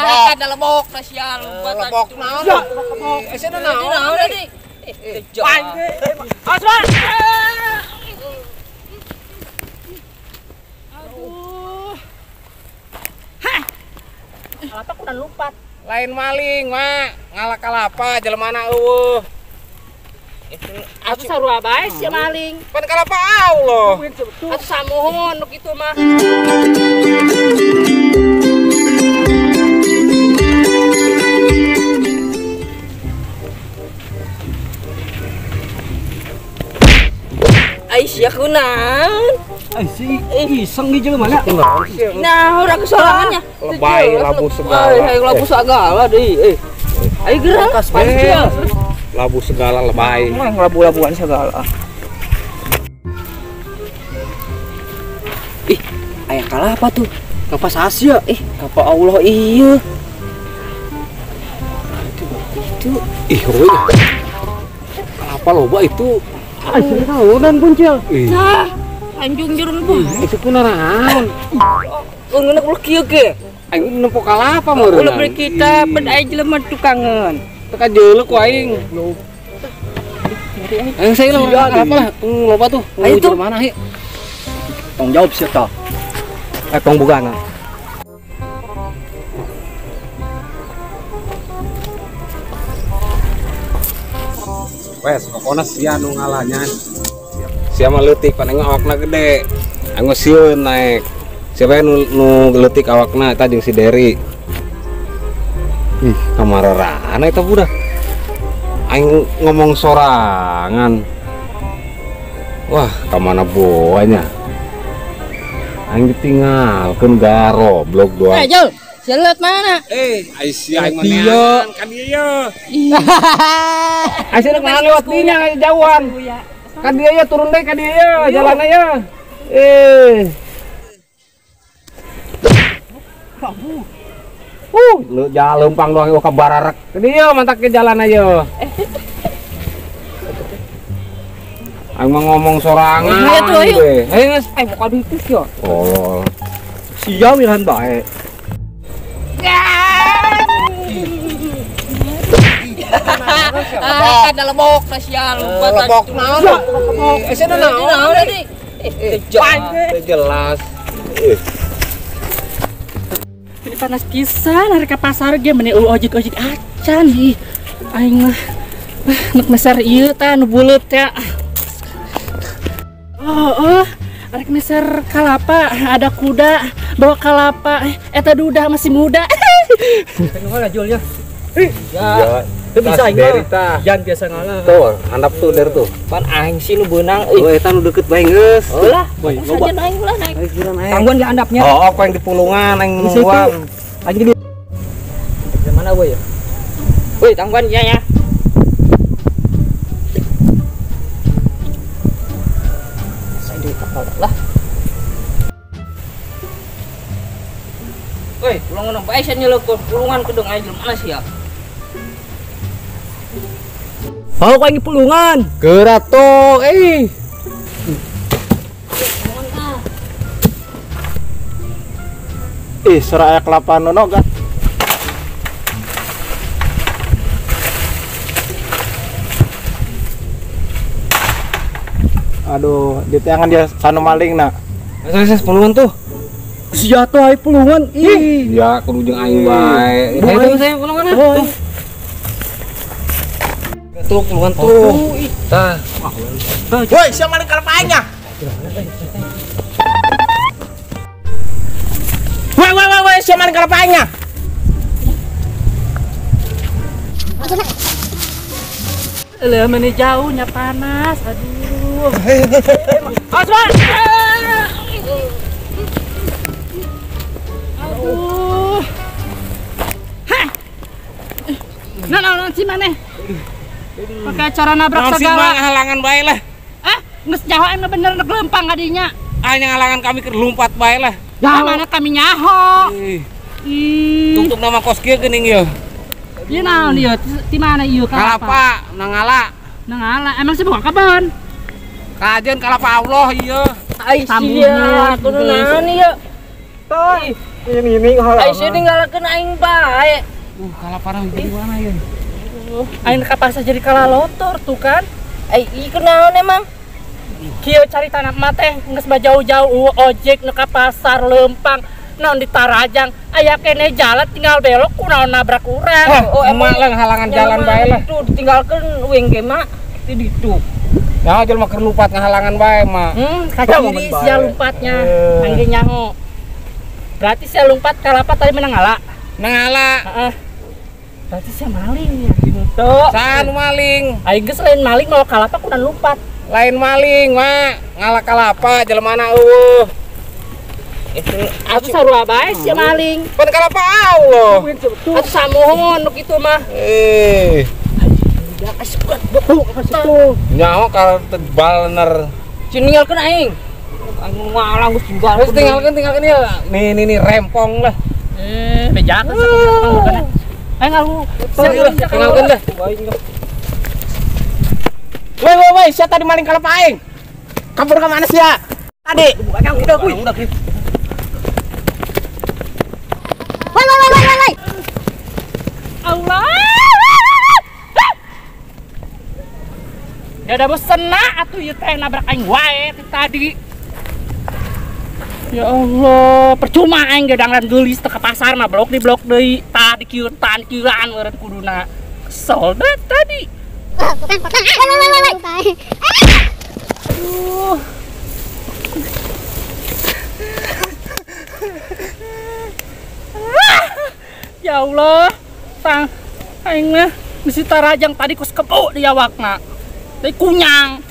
Ah, kada lebok sial. Lebok naon? Eh, sia naon tadi? Osman. Aduh. Hah. Kalapa kudu lompat. Lain maling, Mak. Ngala kalapa jelemana eueuh. Atuh sarua bae sia maling. Pan kalapa Allah. Atuh samuhun nu kitu mah. Ai sia kunaon? Ai si iseng di jelema mana? Nah, urang kesorangannya. Lebay labu segala. Ai labu segala deui. Ayo gerak. Labu segala lebay. Mah labu-labuan segala. Ih, aya kalapa tuh? Kalapa sasia. Ih, kalapa Allah iya. Itu. Ih, euy. Kalapa loba itu. Asli kaunan puncil. Tah, anjung jurung bu. Itu kunaon? Ngeuneuh ulah kieu ge. Aing nempo kalapa meureun. Ulah beri kita pen aya jelema tukangeun. Teka jeuleuh ku aing. Aing saya lah kalapa lah, tung loba tuh. Ayo tuh. Mana ieu? Tong jawab sia tah. Eh tong bugana. Wes, pokona sia nu ngalahnya. Sia mah leutik pan aing awakna gede. Aing mah sieun naek. Siapa nu leutik awakna eta jeung si Dery. Ih, kamararana eta budak. Aing ngomong sorangan. Wah, kamana boanya? Aing ditinggalkeun garoblok doang. Eh, Jul, sia leuet mana? Eh, ai sia aing mah neangan ka dieu. Ai sia rek lewat dinya jauhan. Ka dieu ya turun deui ka dieu ya, jalan aya. Eh. Lu jalan lempang doang ka bararek. Ka dieu mantak ke jalan aja. Aing mah ngomong sorangan. Ayo tuh ayo. Ayo geus. Eh buka duit ya. Oh. Sia mirahan bae. Ah, kada lebok sial. Lebok naon? Eh, sia naon tadi? Jelas. Ini panas pisan hari ke pasar ge meni ojek-ojek acan ih. Aing mah nek meser ieu tah nu buleut teh. Oh, arek meser kalapa, ada kuda bawa kalapa, eta duda masih muda. Kenapa julnya? Ih, ya. Itu bisa aing mah. Jangan biasa ngalah. Tuh, handap tuh der tuh. Pan aing sih nu beunang euy. Oh, eta nu deket bae geus. Oh lah, loba aing lah naik. Tangguan ge handapnya. Oh, aku yang di pulungan aing nungguan. Aing di mana we ya? Woi, tangguan ya ya. Saya di kapal lah. Woi, pulungan bae sia nyeleukeun pulungan kedeng aing jelema sia. Oh, kau ingin pulungan. Gerato, eh. Ih, seraya kelapa nono gak? Aduh, di tangan dia sanu maling nak. Saya pulungan tuh. Sia tuh ai pulungan. Ih, ya kudu jeung aing bae. Ayo saya pulungan tuh. Tuh pulungan tuh. Tah. Woi, siapa maling kalapa aing nya? Woi, woi, woi, woi, siapa maling kalapa aing nya? Leuh meni jauhnya panas. Aduh. Osman. Aduh. Hah. Nah, nah, si maneh? Pakai cara nabrak segala. Nang halangan bae lah. Ah, geus nyaho emang bener nek lempang kadinya. Ah, yang halangan kami keur lumpat bae lah. Ya mana kami nyaho. Ih. Tungtung nama kos kieu geuning ieu. Ieu naon ieu? Di mana ieu kalapa? Nangala. Nangala. Emang sih buka kebon. Kajeun kalapa Allah ieu. Ai sia, kudu naon ieu? Toy. Ini halangan. Ai sia ninggalkeun aing bae. Kalapana di mana ieu? Aing ka pasar jadi kalalotor tuh kan. Ai ieu kunaon emang? Kieu cari tanah mah teh geus mah jauh-jauh ojek nu ka pasar leumpang naon di Tarajang aya keneh jalan tinggal belok kunaon nabrak urang. Oh, emak lah halangan jalan bae lah. Tuh ditinggalkeun uing ge mak di ditu. Nah, jelema keur lumpat ngahalangan bae mah. Ka kiri sia lumpatnya. Angge nyaho. Berarti sia lumpat kalapa tadi menang ngala. Nangala. Heeh. Berarti sia maling ya. Gitu. Saha nu maling? Aing geus lain maling mau kalapa kunan lumpat. Lain maling, mak. Ngala kalapa jelemana eueuh. Atuh sarua bae sia maling. Pan kalapa Allah. Atuh samohon nu kitu mah. Nyaho kalau tebal ner. Cing ninggalkeun aing. Aing ngalah geus tinggal. Terus tinggalkeun ya. Nih nih nih rempong lah. Bejakeun sakumaha. Aing ngalu. Tinggalkeun dah. Woi woi woi, sia tadi maling kalapa aing. Kabur ka mana sia? Tadi. Udah kuy. Udah kuy. Woi woi woi woi woi. Allah. Ya udah bosen atuh ieu teh nabrak aing wae tadi. Ya Allah, percuma aing ge dangdan geulis teh ka pasar mah blok di blok deui. Tah dikieutan kieuan meureun kuduna. Kesel deh tadi. Aduh. Ya Allah, tang aing mah bisi Tarajang tadi kos kebo di awakna. Tadi kunyang.